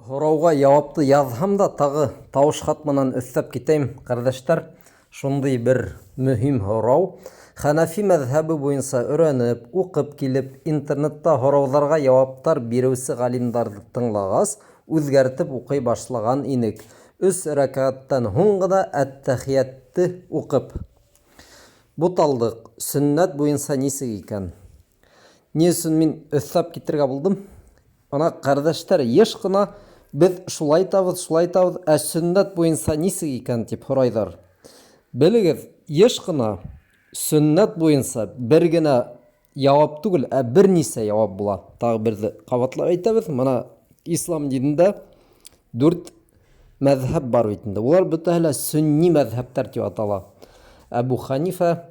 Һорауға яуапты яҙһам да, тағы тауыш хат менән өҫтәп китәйем, ҡәрҙәштәр. Шундай бер мөһим һорау. Хәнәфи мәҙһәбе буйынса өйрәнеп, уҡып килеп, интернетта һорауҙарға яуаптар биреүсе ғалимдарҙы тыңлағас, үҙгәртеп уҡый башлаған инек. Өс рәкәғәттән һуң ғына әттәхиятты уҡып. Буталдыҡ. Сөннәт буйынса нисек икән? Ни өсөн мин өҫтәп китергә булдым? Мына, ҡәрҙәштәр, йыш ҡына беҙ шулай итәбеҙ, шулай итәбеҙ, ә сөннәт буйынса нисек икән тип һорайҙар. Белегеҙ, йыш ҡына сөннәт буйынса бер генә яуап түгел, ә бер нисә яуап була. Тағы берҙе ҡабатлап әйтәбеҙ. Мына ислам динендә дүрт мәҙһәб бар бит инде. Улар бөтәһе лә сөнни мәҙһәптәр тип атала. Әбу Ханифа,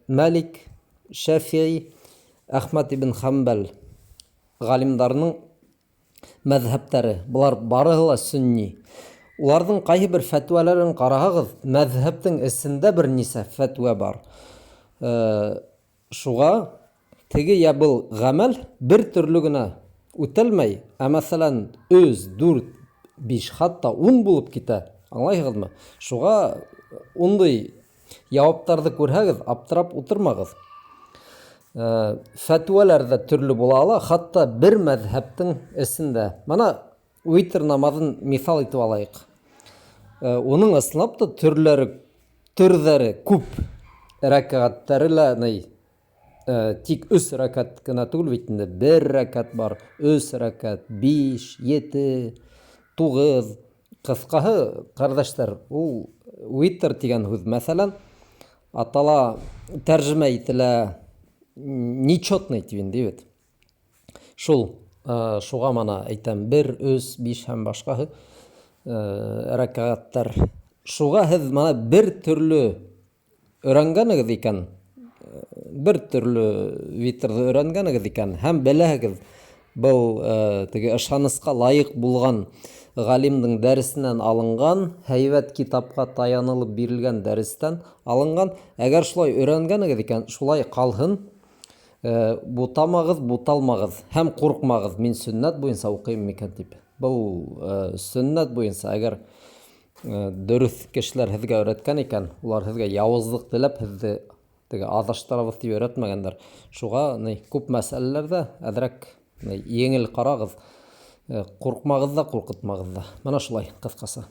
Мәлик, Шәфиғи, Әхмәт ибн Хәмбәл ғалимдарының мәҙһәптәре. Былар барыһы ла сөнни. Уларҙың ҡайһы бер фәтүәләрен ҡараһағыҙ, мәҙһәптең эсендә бер нисә фәтүә бар. Шуға теге йә был ғәмәл бер төрлө генә үтәлмәй, ә мәҫәлән, өс, дүрт, биш, хатта ун булып китә. Аңлайһығыҙмы? Шуға ундай Яуаптарҙы күрһәгеҙ, аптырап ултырмағыҙ. Фәтүәләр ҙә төрлө була ала, хатта бер мәҙһәптең эсендә. Мына витр намаҙын миҫал итеп алайыҡ. Уның ысынлап та төрләре, төрҙәре күп. Рәкәғәттәре лә ни, тик өс рәкәт кенә түгел бит инде. Бер рәкәт бар, өс рәкәт, биш, ете, туғыҙ. Ҡыҫҡаһы, ҡәрҙәштәр, ул витр тигән һүҙ, мәҫәлән, атала, тәржемә ителә нечетный тип инде бит. Шул, шуға мана әйтәм, бер, өс, биш һәм башҡаһы рәкәғәттәр. Шуға һеҙ мана бер төрлө Өйрәнгәнегеҙ икән, бер төрлө витрҙы өйрәнгәнегеҙ икән һәм беләһегеҙ, был теге ышанысҡа лайыҡ булған ғалимдың дәресенән алынған, һәйбәт китапҡа таянылып бирелгән дәрестән алынған. Әгәр шулай өйрәнгәнегеҙ икән, шулай ҡалһын. Бутамағыҙ, буталмағыҙ һәм ҡурҡмағыҙ, мин сөннәт буйынса уҡыйым микән тип. Был сөннәт буйынса, әгәр Дөрөҫ кешеләр һеҙгә өйрәткән икән, улар һеҙгә яуызлыҡ теләп һеҙҙе теге аҙаштырабыҙ тип өйрәтмәгәндәр. Шуға ни күп мәсьәләләрҙә әҙерәк еңел ҡарағыҙ. Ҡурҡмағыҙ ҙа, ҡурҡытмағыҙ ҙа. Мына шулай ҡыҫҡаса.